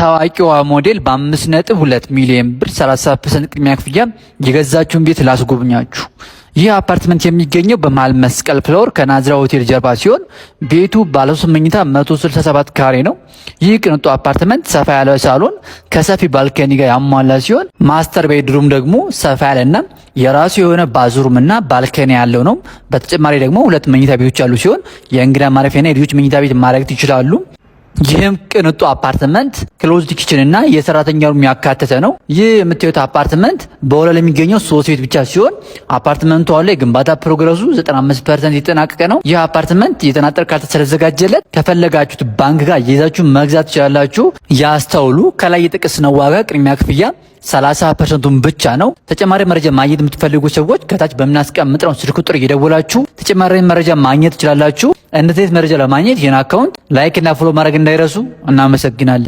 ታዋቂዋ ሞዴል በ5.2 ሚሊዮን ብር 30% ቅድሚያ ክፍያ የገዛችውን ቤት ላስጎብኛችሁ። ይህ አፓርትመንት የሚገኘው በመሃል መስቀል ፍላወር ከናዝራ ሆቴል ጀርባ ሲሆን ቤቱ ባለ 3 መኝታ 167 ካሬ ነው። ይህ ቅንጡ አፓርትመንት ሰፋ ያለ ሳሎን ከሰፊ balcony ጋር ያሟላ ሲሆን master bedroom ደግሞ ሰፋ ያለና የራሱ የሆነ bathroom እና balcony ያለው ነው። በተጨማሪ ደግሞ ሁለት መኝታ ቤቶች ያሉ ሲሆን የእንግዳ ማረፊያና የልጆች መኝታ ቤት ማድረግ ይችላሉ። ይህም ቅንጡ አፓርትመንት closed kitchen እና የሰራተኛ room ያካተተ ነው። ይህ የምታዩት አፓርትመንት በወለል የሚገኘው ሶስት ቤት ብቻ ሲሆን አፓርትመንቱ አሁን ላይ ግንባታ progress ኡ 95% የተጠናቀቀ ነው። ይህ አፓርትመንት የተናጠል ካርታ ስለተዘጋጀለት ከፈለጋችሁት ባንክ ጋር ይዛችሁ መግዛት ትችላላችሁ። ያስተውሉ፣ ከላይ የጠቀስነው ዋጋ ቅድሚያ ክፍያ 30%ቱን ብቻ ነው። ተጨማሪ መረጃ ማግኘት የምትፈልጉ ሰዎች ከታች በምናስቀምጠው ስልክ ቁጥር እየደወላችሁ ተጨማሪ መረጃ ማግኘት ትችላላችሁ። እንደዚህ መረጃ ለማግኘት ይህን account like እና follow ማድረግ እንዳይረሱ። እናመሰግናለን።